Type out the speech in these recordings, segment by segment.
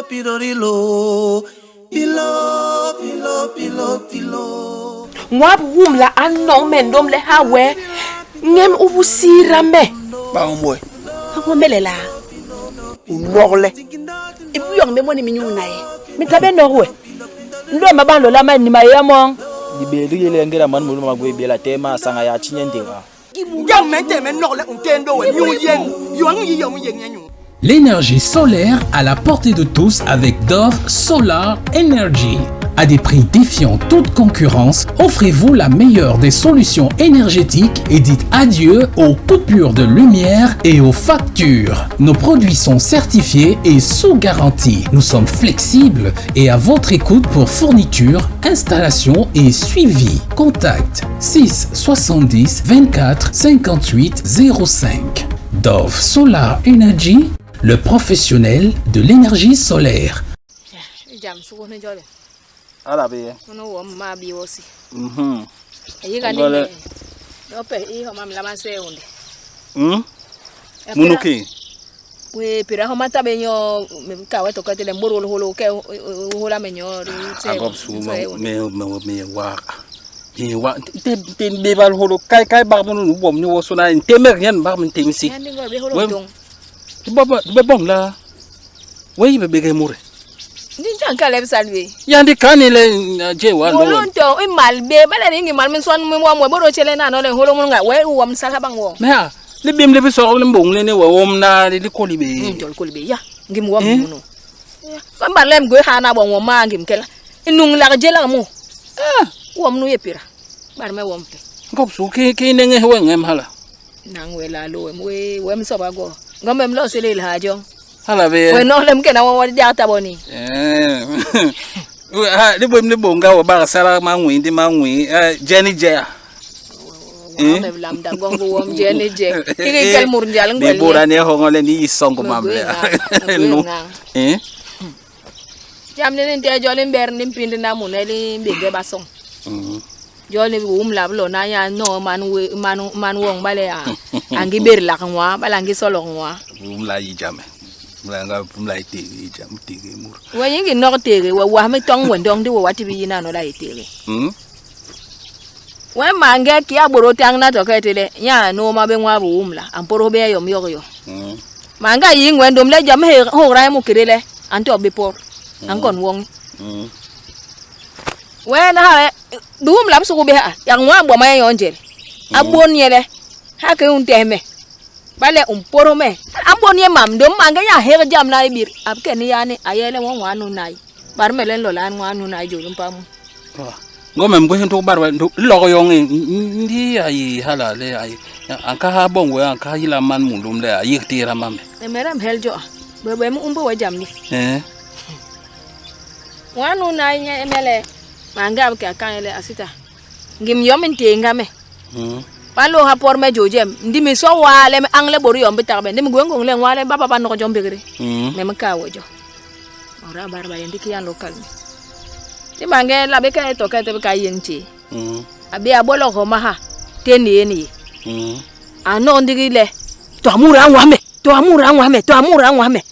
Pirorilo, pilo, pilo, pilo, pilo. Nwab wum la a nong me ndom le ha we ngem u bu sira me. Ba mwe. Ako melela. Unogle. Ibu yong me moni minyu na ye. Mi tabe norwe. Ndo ma ban lola ma ni ma ya mong. Libeli yele ngela man mulu magwe bela tema sanga ya chinyendera. L'énergie solaire à la portée de tous avec Dove Solar Energy. À des prix défiant toute concurrence, offrez-vous la meilleure des solutions énergétiques et dites adieu aux coupures de lumière et aux factures. Nos produits sont certifiés et sous garantie. Nous sommes flexibles et à votre écoute pour fourniture, installation et suivi. Contact 6 70 24 58 05. Dove Solar Energy, le professionnel de l'énergie solaire. Jam sugo ne jole. Ala be. Mono wo ma bi wosi. Mhm. Eyi ka Ngole. ni. Dope i ho mam lama se onde. Mhm. Munu ke. We pira ho mata be nyo me ka wa to ka tele mboro holo ke hola me nyo ri se. Agob su me me me wa. Me wa te te be bal holo kai kai bar munu nu bom ni wo so na te mer rien bar min te misi. Yandi ngo be holo We- dong. Ba ba be bon la. We be be ge mure. Ndi jan ka le salve. Yandi kani le je wa lo. Holo nto i mal be bala ni ngi mal min son mi wo mo boro chele na no le holo mun nga we wo mi sala bang wo. Me ha le bim le be so le mbong le ne wa wom na le koli be. Ntol kol be ya ngim wo mu no. Ko mbar lem go ha na bo wo ma ngim kela. Inung la je la mu. Ah, Wo mu ye pira. Bar me wo mpe. ngop su ke ke ne nge we ngem hala. Nang we la lo we we mi so ba go. Ngom lo se le ha jo. Hala be. We no lem ke na wo ja ta boni. Eh. We ha le bom le bonga wa ba sala ma ngwi ndi ma ngwi eh jeni je. Wa me lam da gongo wo m je ni je. Kiki kel mur njal Be ngwel. bora ne ho ngole ni isongo mamle. No. Eh. Jam ne nte jo le ber ni pindi na mu ne li be ba song. Jo ne wum la lo na ya no man we man man wong bale a. Angi ber la ngwa bala angi solo ngwa. Bum la yi jame. Bum la nga bum la te yi jam te ge mur. We yingi nok tere we wa mi tong wendong di we wati bi yina no la tere. We mange ki agboro tang na to ketele ya no ma be ngwa bu wumla amporo be yo mi yo. Manga yi ngwendom le jam he ho ra mu kirele anto be por. Ankon wong. We na ha du wumla su be ha ya ngwa bo ma yo njel. Abon yele ha ke un teme. Bale un poro me. Ambon ye mam dom manga ya he jam na ibir. Ab ken ya ni ayele won wa nu nai. Bar melen lo lan wa nu nai jolum pamu. Ngome mgo hinto barwa logo yong ndi ayi hala le ayi anka ha bongo anka hila man mundum le ayi tira mame. E meram hel jo. Be be mu umbo wa jam ni. Eh. Wa nu nai nya emele. Manga ab ke kan ele asita. Ngim yomin te ngame. Palo ha por me jojem ndi mi so wale me angle boru yombi tarbe ndi mi gwengo le wale baba ba no jombe gere. Me me ka wojo. Ora barba ndi ki yan local mi. Ti mange la be ka to ka te ka yen ti. Abi abolo ko maha te ni ni. Ano ndi le to amura anwa me to amura anwa me to amura anwa me.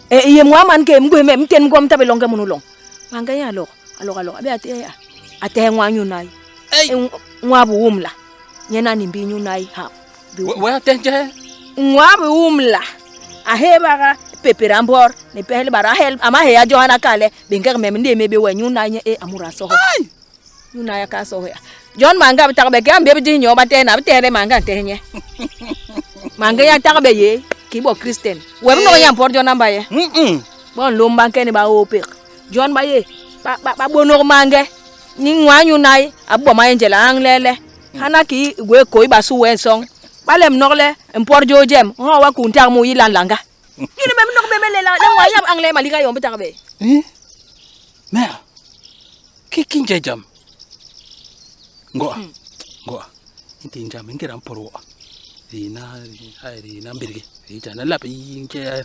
E ye mwa man ke mgwe me mten ngom tabe longa munu long. Manga ya lo alo alo abi ate ate nwa nyu nai. Ei. Nwa bu wumla. Nyena ni mbi nyu nai ha. We atenje. Nwa bu wumla. Ahe baga pepera mbor ne pehel bara hel ama he ya johana kale benga me ndi me be we nyu nai e amura soho. Nyu nai ka soho ya. John manga bi takbe ke ambe bi di nyo ba te na bi te manga te nye. Manga ya takbe ye ki bo Christian. We no ya mpor John amba ye. Bon lomba ke ni ba ope. John ba ye ba ba, ba bono mange. Ni nwa nyu nai abo ma angela anglele. Hana ki gwe ko iba su wen song. Balem nogle mpor jo jem ho wa kunta mu yilan langa. Ni me nok be me le la le nwa ya angle malika yo bi takbe. Eh? Mea. Ki kinje jam. Ngoa. Ngoa. Inti njam ngira mporo. Rina ai rina mbirge. Rina la inje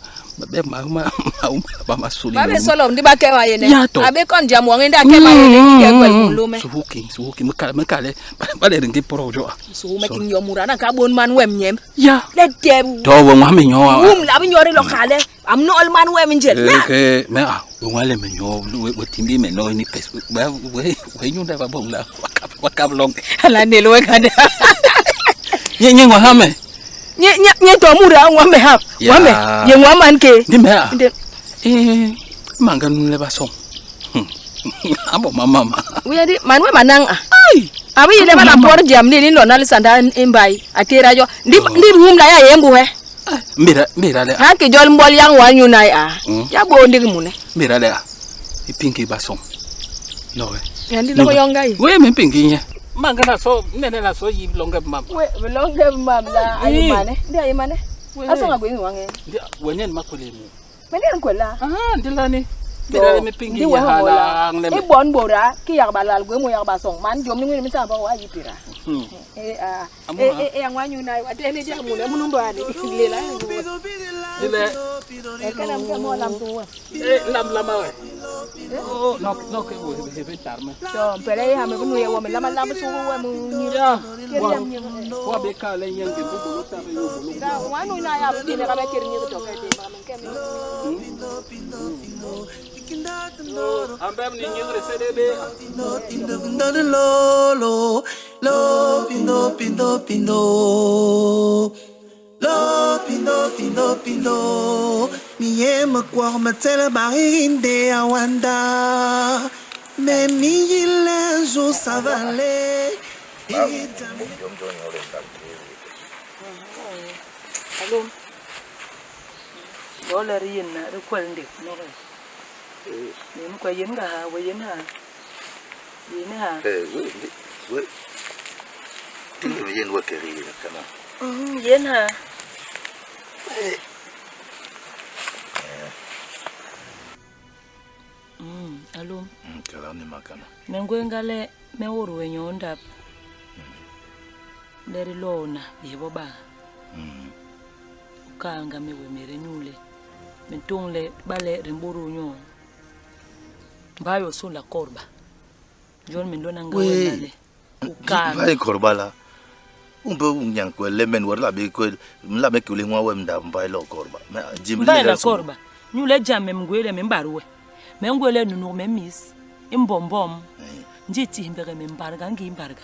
be ma ma ma ba masuli. Ba be solo ndi ba ke wa yene. Ya to. Abe kon jam wo nginda ke ma yene ki ke kwel mulume. Suhuki, suhuki mkale mkale ba le ringi poro jo. Su me kin yo mura na ka bon man wem nyem. Ya. Le debu. To wo ngwa mi nyowa. Wum la bi nyori lo khale. Am nol man we minjel. Eh, me a we ngwale me nyo we we timbi me no ni pes we we we nyunda ba bong la wakap wakap long. Ala nel we kada. Nye nye ngwa hame. Nye nye nye to mura ngwa me hap. Ngwa me. Ye ngwa man ke. Ndi me a. Eh manga nule ba song. Abo mama ma. We di man we manang a. Ai. Abi ile bana por jam ni ni lona lisanda imbai atera jo. Ndi ndi hum la ya yembu he. Mbira mbira le. Ha ke jol mbol yang wa nyu nai a. Ya bo ndig mune. Mbira le a. Ipinki ba song. No we. Ya ndi lo yonga yi. We me pinki nye. Manga na so nene na so yi longe mam. We longe mam la ayimane. Ndi ayimane. Asa ngagwe ngiwange. Ndi wenyen makwele mu. Mene nkwela. Ah ndilani. Mbira le me pinki nye hala ngleme. E bon bora ki yak balal gwe mo yak basong man jom ni ngwi mi samba wa yipira. Eh ah. Eh eh angwa nyu nai wa tele dia mune munu mbani. Lela. Dile. Eh kana mke mo lam tuwa. Eh lam lama we. Oh no no ke wo he be tarme. To mpele ha me bunu ye wo me lama lam su wo mu nyi. Ya. Wa be ka le nyen ke bu bu ta be yo bu. Da wa nu na ya bi ne ka be kir nyi to ke de ma me ke mi. Ambem ni nyingre sedebe. Lo lo lo pindo pindo pindo lo pindo pindo pindo mi yema kwa matela barinde awanda mais mi yile jo savale. Alo. Dola ri yin na ri kwal ndi no ga. Me mu kwa yin ga ha wa yin ha. Yin ha. Eh we we. Tingi me yin wa ke ri kana. Yin ha. Alo. Kala ni makana. Me ngwengale me wuru we nyonda. Leri lona yebo ba. Ukanga me we mere nyule. Mentungle bale rimburu nyo. Mbayo sula korba. John mendona ngawe nale. Ukanga. Vai korba la. Umbe unyang ko lemen war la be ko la me kule ngwa wem da mbai lo korba. Me jim le la korba. Nyule jame mngwele membaruwe. Mengwele nunu memis. Imbombom. Njiti himbere membarga ngimbarga.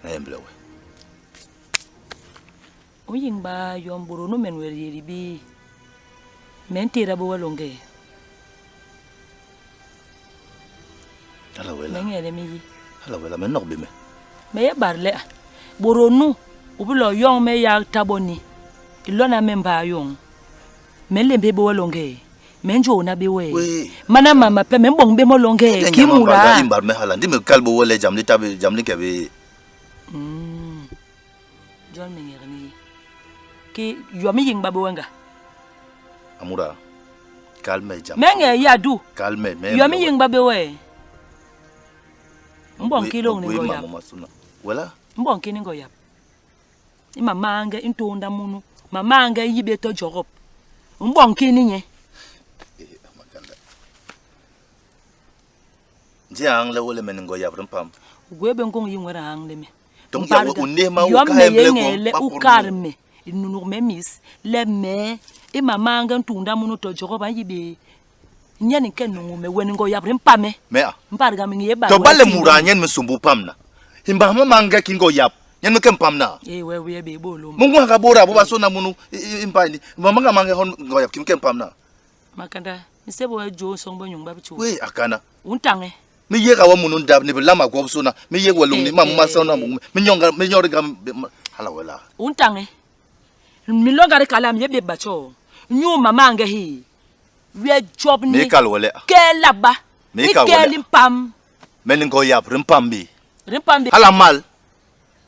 Emblewe. Uyingba yomburu no menweri bi. Mentira bo walonge. Ala wela. Mengele mi. Ala wela men nokbe me. Me ye barle. Boronu ubulo yong me ya taboni. Ilona memba yong. Melembe bo walonge. Menjo na be we. Mana mama pe membong be molonge kimura. Imbar me hala ndi me kalbo wole jamli tabe jamli kebe. John mengere Ki yomi yingba bo wenga. Amura. Calme jam. Menge ya du. Calme me. Yomi yingba be we. Mbon kilo ni ngoya. Wala? Mbon kini ngoya. Ima mange intunda munu. Mama yibe to jorop. Mbon kini nye. Nje angle wole men ngoya pam. Gwebe ngong yingwera angle me. Donc ya unne ma ukaemle ko ukarme. Nunu me mis le me e mama nga ntunda munu to joroba yibe. Nyani ke nungu me weni ngoya pame. Me a. Mparga mi yeba. To bale mura nyen me sumbu pamna. Himba mama nga kingo yap. Nyen me kem pamna. Eh we we be bolo. Mungu akabora bo basona munu impa ni. Mama nga manga hon ngoyap kim kem pamna. Makanda misebo we jo songbo nyungba bichu. We akana. Untange. Mi yega wa munu ndab ni lama ko sona. Mi yega wa lungni mama sona mu. Mi nyonga mi nyori ga hala wala. Untange. Mi longa re kalam yebe bacho. Nyu mama nga hi. We job ni. Me kal wala. Ke laba. Me kal wala. Ke limpam. Men ngoyap rimpam bi. Rimpam bi. Hala mal.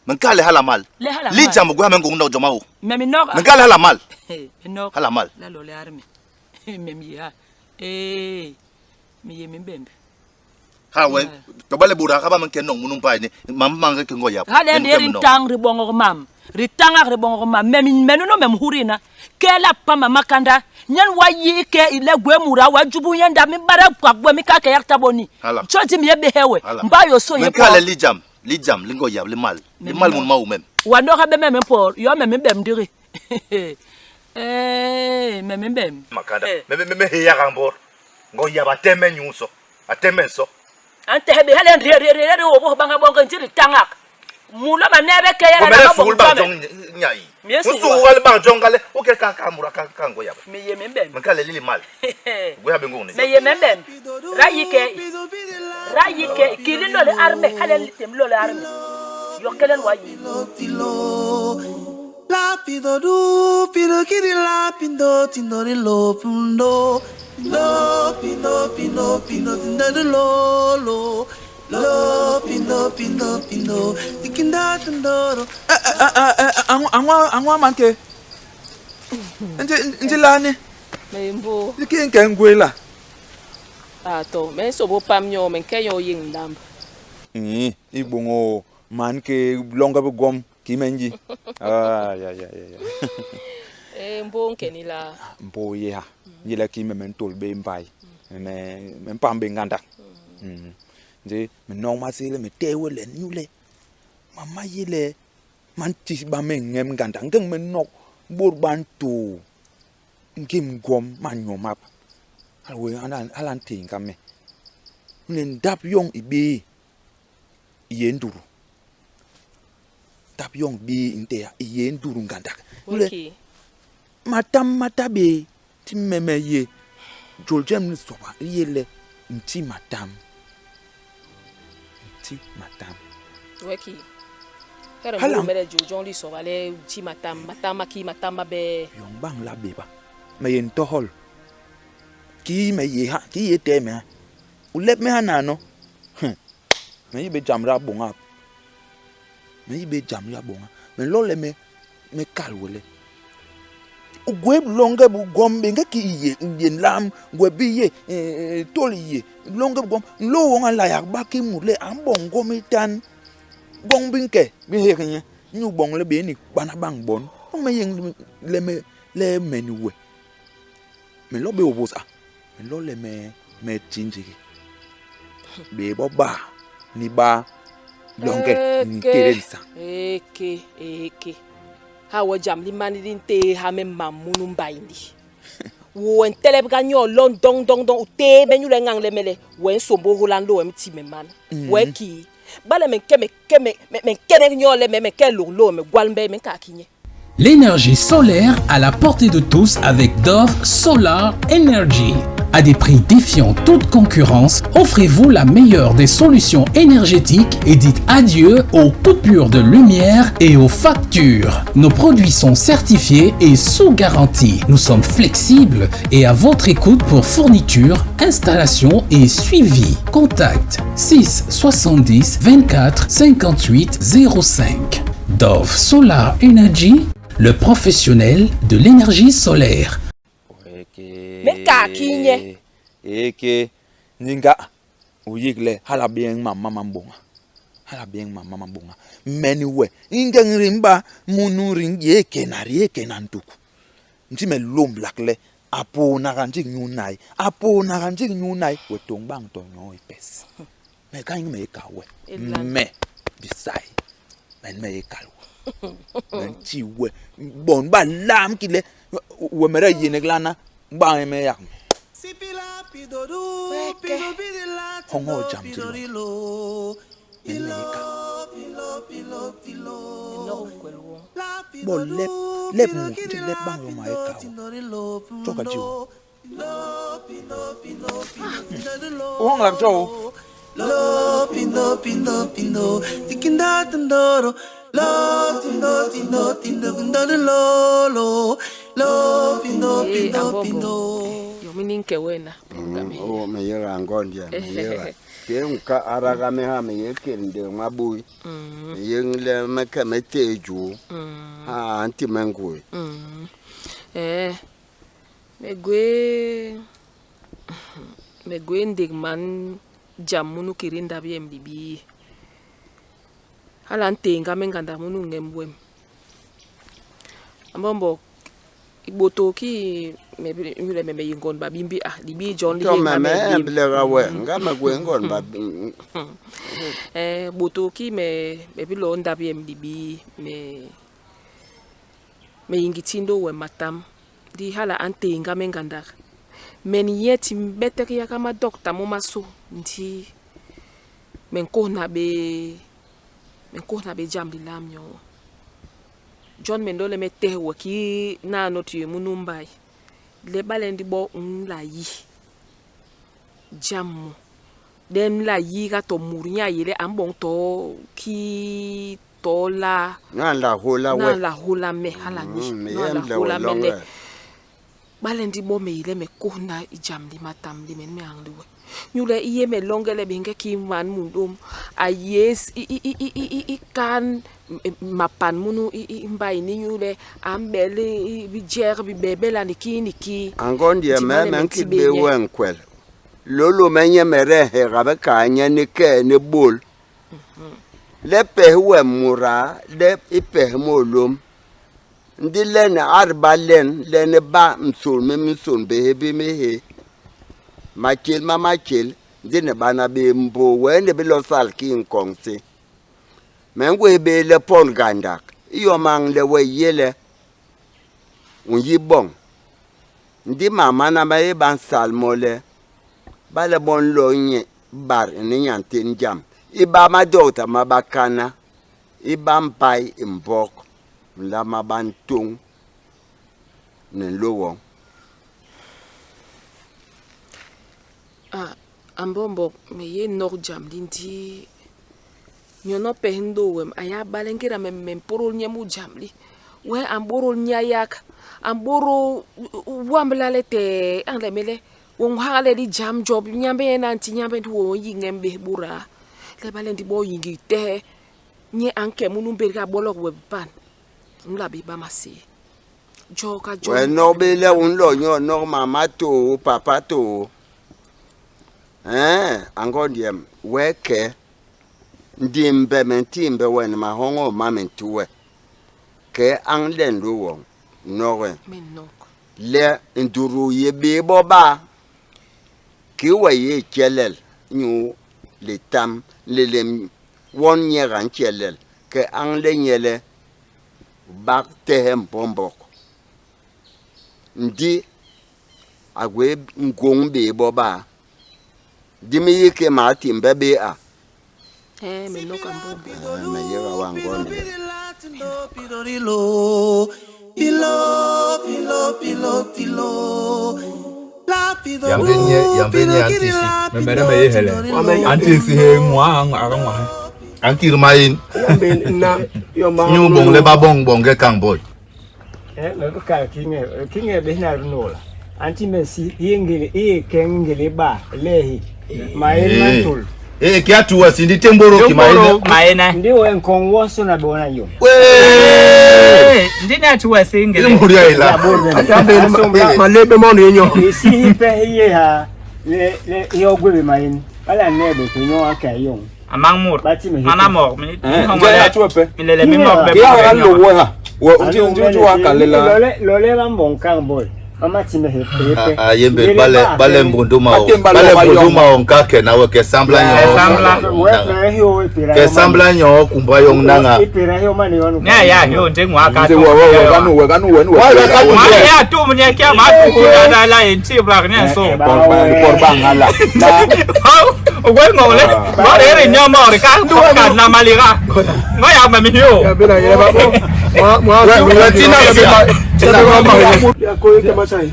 Men kale hala mal. Li jambo gwa men ngong no joma o. Me mi nok. Men kale hala mal. Me nok. Hala mal. La lo le arme. Me mi ya. Eh. Mi ye mi bembe. Ha we to bale bura ka ba men ken nong munum pa ni. Mam mang ke ngoyap. Ha le ndi rin tang ri bongo mam. Ri tanga ri bongo mam. Me mi menu no mem hurina. Ke la pa mama kanda. Nyen wa yi ke ile gwe mura wa jubu nyenda mi bara kwa gwe mi ka ke yakta boni. Choti mi ye behewe. Mba yo so ye. Men kale li jam. Li jam li ngoyap li mal. Li mal mun ma ou mem. Wa no ka be mem por. Yo mem bem dire. Eh, me me mbem. Makanda, me me me heya gambor. Ngo yaba teme nyuso. Ateme nso. A ntehe bé hala nre re re re wo banga bonga ntiri tangak. Mulo ma nebe ke yala na ba bonga. Nyai. Usugal bang jongale uke ka ka mura ka ka ngo yaba. Me ye me mbem. Me kale lili mal. Go yabe ngone. Me ye me mbem. Ra yike. Ra yike kili lole arme hala litem lole arme. Yokelen wa yi. Lapido du pido kiri lapido tindo ri lo pundo lo pindo pindo pindo tindo ri lo lo lo pindo pindo pindo tikinda tindo ro. Angwa man ke. Nje nje lani. Me mbo. Ki nke ngwela. Ah to, me sobo pam nyo me nke yo ying ndamb. Nyi ibongo man ke longa bu gom ki menji. Ah ya ya ya ya. Eh mbo nke ni la. Mbo ye ha. Nyi la ki me men tol be mbai. Me me pambe nganda. Nje me nong ma sele me tewe le nyule. Mama yele man ti ba me ngem nganda ngeng me nok bor ban to. Ngim gwom man nyomap. Alwe ala ntinga me. Ne ndap yong ibi iye nduru. Ndap yong bi nte iye nduru nganda. Okay. Matam matabe ti meme ye. Jol jem ni soba iye le nti matam. Nti matam. Weki. Kere mo mere jojon li soba le ti matam matam ki matam be. Yong bang la beba. Me ye ntohol. Ki me ye ha ki ye te me ha. U lep me ha na no. Me yi be jam ra bonga. Me yi be jam ra bonga. Me lo le me me kal wele. U gwe longe bu gombe nge ki ye ye lam gwe bi ye tol ye longe bu gom lo wonga la yak ba ki mu le am bon gom tan gong bin ke bi he nye nyu bong le be ni bana bang bon me yeng le me le me ni we me lo be obosa me lo le me me tinji be bo ba ni ba longe ni teresa eke eke ha wo jam li mani li nte ha me mamunu mbaindi wo nteleb ga nyo lon dong dong dong te be nyu le ngang le mele we nsombo holan lo mi ti me man we ki bale me ke me ke me me ke nyo le me me ke lo lo me gwal mbe me ka kinye. L'énergie solaire à la portée de tous avec Dove Solar Energy. À des prix défiant toute concurrence, offrez-vous la meilleure des solutions énergétiques et dites adieu aux coupures de lumière et aux factures. Nos produits sont certifiés et sous garantie. Nous sommes flexibles et à votre écoute pour fourniture, installation et suivi. Contact 6 70 24 58 05. Dove Solar Energy, le professionnel de l'énergie solaire. Me ka kinye. Eke ninga uyigle hala bien mama mambonga. Hala bien mama mambonga. Meni we inge ngrimba munu ringi eke na rieke na ntuku. Nti me lomblakle apo na kanji nyunai. Apo na kanji nyunai we tongbang to nyo ipes. Me ka me ka we. Me bisai. Men me kalwo. Men ti we bon ba lam ki le we mere yene glana ba me yak. Hongo jam ti lo. Men me ka. Bo lep lep mu ti lep bang yo ma e ka. Choka ji o. Hong lak jo. Lo pindo pindo pindo tikinda tindoro lo tindo tindo tindo tindo lo lo lo pindo pindo pindo yo mini nke wena o me yera ngondia me yera ke nka araga me ha me yekende mabui me yengle me ke me teju ha anti mengwe eh me gwe ndeg man jam munu kirinda biem libi hala ntenga me nganda munu ngembwem ambombo iboto ki me nyule me yingon ba bimbi ah libi John li me me blega we nga me gwe ngon ba eh boto ki me me bilo ndabiem libi me me yingitindo we matam. Ndi hala a ntééñga me ngandak. Me nyé ti mbetek yak madokta momasô, ndi me nkôhna bé, me nkôhna bé jam lilam nyoo. Jon me nlo le me tehe we kii nano ti yé munu mbai, le bale ndi bo u nla yi jam mu, le nla yiga to mut nye a yé le a mboñ to kii to la. Nu a nla hôla we. Nu a nla hôla me, hala ni. Me Nu a nla emble we hôla me le loñge. bale ndi bo me yi le me kôhna i jam li matam li me ni me añle we. Inyule i yé me loñge le béñge kii man munlôm a yé i kan mapan munu i mbai ni inyule a mbel bijek bi bebela ni kii ni kii. A ngond yem, Ndi me bale me me nkit nti bé bé nye. we nkwel. Lolo me nyemede nhégha bé kaa nye ni kee ni bol. Le pes wem muda le i pes munlôm. Ndi len a di ba len le ni ba nson mi minson béhe bi mi hé matjél ma matjél, ndi ni bana bé mbôô wee ni bi lo sal ki i nkoñ si. Me ngwés bé le pon ngandak i yom añle we i yé le u nyi boñ. Ndi mam mana ma yé ba nsal mo le ba le bo nlo nye bar ni nya ntén jam i ba madokta ma bakana i ba mbai i mbok. Nlama ba ntôñ ni nlô woñ. A A mbombok, me yé nok jam li ndi nyono pes nlô wem a yé a bale ngéda me me mpôdôl nye mu jam li. Wee a mbôdôl nyayak, a mbôdôl wambla letee añle me le, Woñ haga le li jam Djob Nyambe nyen a nti Nyambe ndi we woñ yi ñem bés bôdaa. Le bale ndi bo yi ngi tehe Nye a nke munu mbédgé a bolok we bipan, u nla bé ba maséé. Jo ka jon. We nok bé le u nlo nyo nok mama to papa to. Eeh, a ngond yem, we ke. Ndimbhe me ntimbhe we ni mahoñol ma me nti we. Ke añle nlô woñ, noge. Me nok. Le ndutu i yé bé bo ba. Kii we yé i tjelel inyu litam nlélém won nyega ntjelel ke añle nye le, U bak tehe mbombok. Ndi a gwé ngôñ bé bo baa. Di mi yi ki ma timbhe bé a. Hee me nok a mbombok. Hee me yéga wa ngond yem. Yambe nye, yambe nye anti si. Me mere me ye hele. Anti si he ngwa ngwa ngwa. Anti mayin. Yambe na yo ma. Nyu bong le ba bong bong ke kang boy. Eh, me ko ka kinge kinge be na nola. Anti me si ingele e kengele ba lehi. Mayin mantul. Eh, kia tuwa sindi temboro ki mayin. Maina. Ndi we nkon woso na bona yo. We! Ndi na tuwa singele. Ili ila. Yambe malebe mo ni nyo. Isi ipe hiye ha le le yo gwe mayin. Wala nebe to nyo aka yo. Amang mur. Mana mor. Mi Nje ya tuwa pe. Mi lele mi mor be. Kia wa lo wo ha. Wo nti nti nti wa ka lela. Lole lole ba mbon kan boy. Mama ti me he pe. Ah, yembe bale bale mbondo ma o. Bale mbondo ma o nka ke na we ke sambla nyo. Ke sambla nyo kumba yong nanga. Nya ya yo nje ngwa ka. Nje wa wa wa kanu we kanu we Wa wa kanu Ma ya tu mu nya kia ma tu ku na na la yin ti bla nya so. Por ba por ba ngala. La O gwe ngo le. Ngo le ri nya mo ri ka tu ka na ma li ga. Ngo ya ma mi yo. Ya bena yele ba bo. Mwa mwa. We tina sia. Tina ma. Ya ko ke masai.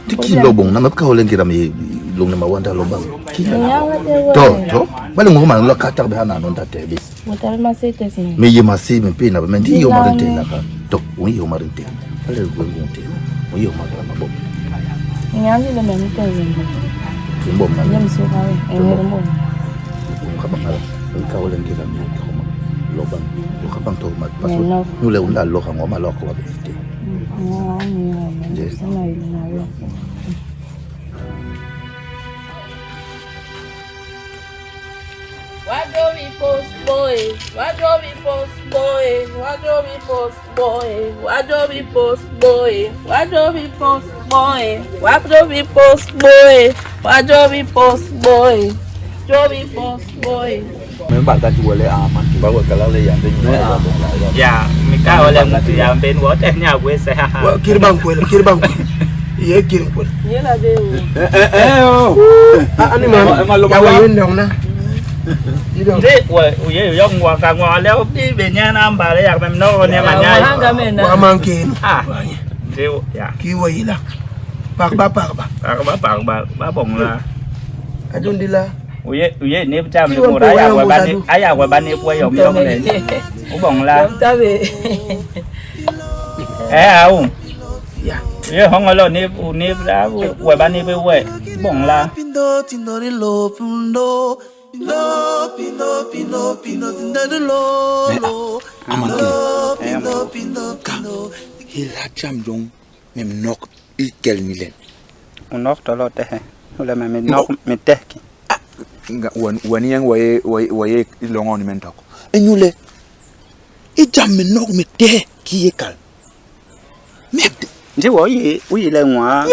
Tiki lobong na mapka olengera mi long na mawanda lobang. To to bale ngoma lo kata be hana non tate bis. Me ye masi me pe na me ndi yo marinte la ka. To on yo marinte. Bale go ngonte. On yo marinte ma bo. Mbom na. Ka olengera mi ko lobang. Lo ka bang to ma paso. Nule unda lo ka ngoma lo ko ba te. Why do we post boy? Why do we post boy? Why do we post boy? Why do we post boy? Why do we post boy? Why do we post boy? Why do we post boy? Joby boss boy. Me mba ti wele a man. Ba wa kala le yambe ni ba bon la. Ya, mi ka wale mutu ya mbe ni wote nya gwese ha ha. Kiri ba nkwele, kiri ba nkwele. Ye kiri nkwele. Nyela be o. Eh eh oh. Ani ma ya wa yen dong na. Ndi wa uye yo ngwa ka ngwa le bi be nya na mba le ya me no ne ma nya. Wa man ke. Ah. Ndi ya. Ki wa ila. Parba parba. Parba parba ba bon la. Adundi la. Uye uye ne jam le mura ya wa ba ne aya wa ba ne po yo mi yo ne. U bon la. Eh au. Ya. Uye hongolo ne u ne la wa ba ne be we. Bon la. Pindo tindori lo pindo lo pindo pindo pindo tindori lo lo lo pindo pindo pindo. Hila jam jong me nok i kel ni len. U nok to lo te he. Ule me me nok me te ki. Nga wani yang waye waye longo ni men tok. Enyule i jam me nok me te ki ye kal. Ndi wo yi u yile ngwa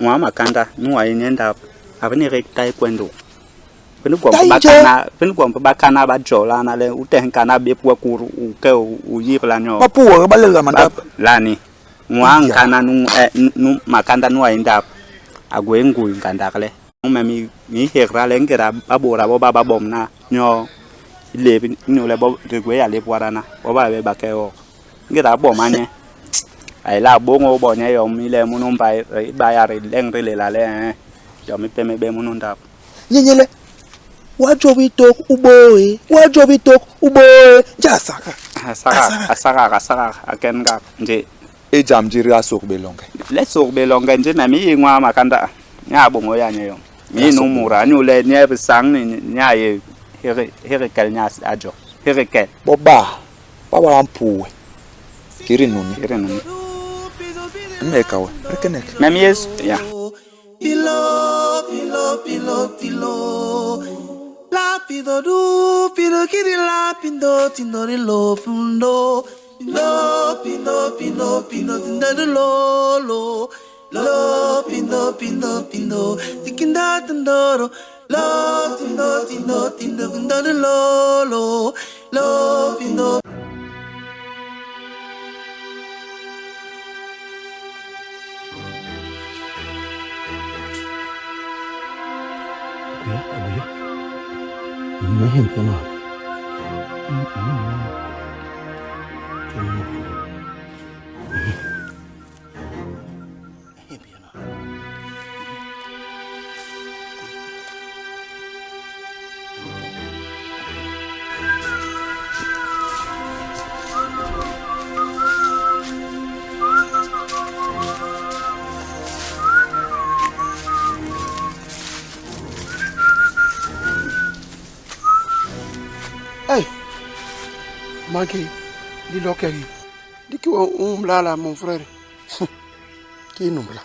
ngwa makanda nuwa inenda avini re tai kwendo. Vini gwombo bakana vini gwombo bakana ba jola na le ute nkana be pwa kuru u ke u yibla nyo. Ba puwa ba lela manda. Lani ngwa nkana nu nu makanda nuwa inda agwe ngui nkanda kle. Me mi mi hekra le ngera ba bora bo ba ba bom na nyo le nyo le bo de gwe ya le bwara na bo ba be ba ke o. Ngera bo manye. Ai la bongo bo nye yo mi le munu mba ba ya re leng re le la le yo mi pe me be munu ndap. Nyenyele wajobi tok uboe wajobi tok uboe jasaka. Asaka asaka asaka aken ga nje. E jam jiri asok belonge. Le sok belonge nje na mi ngwa makanda nya bongo ya nye yo. Mi no mura nyu le nye sang ni nya ye here here kel nya ajo. Here kel. Bo ba ba ba mpuwe. Kiri nuni. Kiri nuni. Meka we. Rekenek. Mem yes ya. Pilo pilo pilo pilo. La pido du pido kiri la pindo tindori lo pindo lo pindo pindo pindo tindori lo lo lo pindo pindo pindo tikinda tindoro lo tindo tindo tindo tindori lo lo lo pindo. Hey, manke, di lokeri. Di ki umla la mon frère. Ki numbla?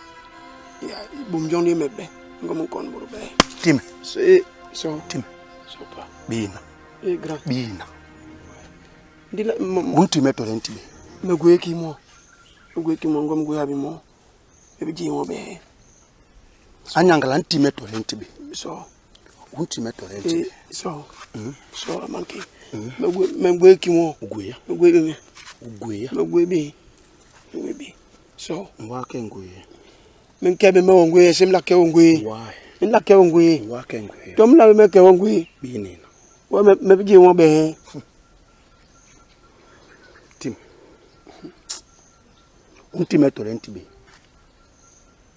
Ya, bum jong ni mebe. Ngom kon buru be. Tim. Se so tim. So pa. Bina. E grand. Bina. Di la un time to renti be. Me gwe ki mo. Me gwe ki mo ngom gwe abi mo. E bi ji mo be. Anyangala ntime to renti be. So un time to renti be. So. So manke. Me gwe ki mo. Gwe ya. Me gwe be. Gwe ya. Me gwe be. Me gwe be. So. Ngwa ke ngwe. Me nke be me ngwe sem la ke ngwe. Why? Me la ke ngwe. Ngwa ke ngwe. Tom la me ke ngwe. Bini na. Wa me me bi mo be. Tim. Un time to renti be.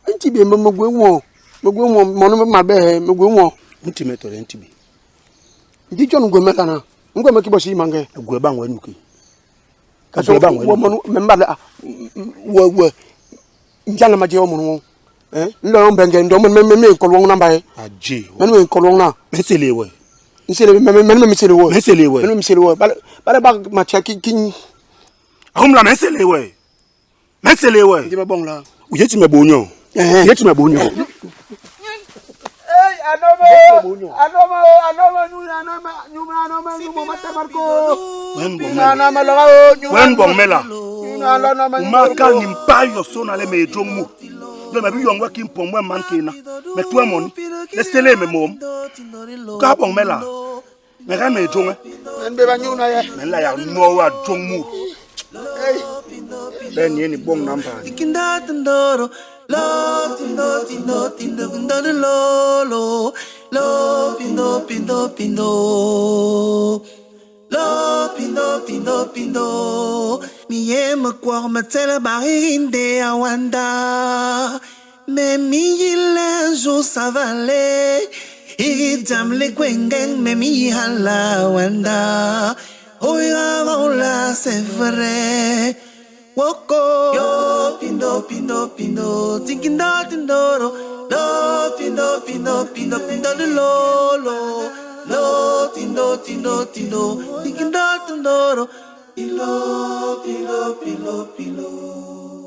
Nti be me gwe wo. Me gwe wo mo no ma be me gwe wo. Un time to renti be. Ndi jon ngwe me kana. Ngwe me ki bo si mange. Gwe ba ngwe nuki. Ka so wo mo me mba la wo wo. Njala ma je o mo no. Eh? Ndo mbenge ndo me me me ko lo na ba e. Aje. Me me ko lo na. Me sele we. Nsele me me me sele wo. Me sele we. Me me sele wo. Ba ba ma cha ki ki. Ahum la me sele we. Me sele we. Ndi ba bon la. Uye ti me bonyo. Uye ti me bonyo. Ey, anome. Anome, anome, anome, anome, anome, nyuma mata marko. Wen bong mela. Umaka ni mpa yo sona le me jomu. Lo me bi yoñ we ki mpom wem man kéé na, me tuwe moni, le séléé me moom. U ka boñ me laa? Me ga me jôñ e. Me nbéba nyuu na ye. Me nla yak noo we a jôñ mut. Bé ni ni boñ na mbaa. Lo pindo pindo pindo Mi yé me kwok me tsele barinde awanda Mais mi yile un jour ça va aller Igi jam le kwengeng mais mi hala wanda Oira la c'est vrai Woko Yo pindo pindo pindo Tinkindo tindoro Lo pindo pindo pindo pindo lo lo Lo tindo tindo tindo Tinkindo tindoro Pilo pilo pilo pilo.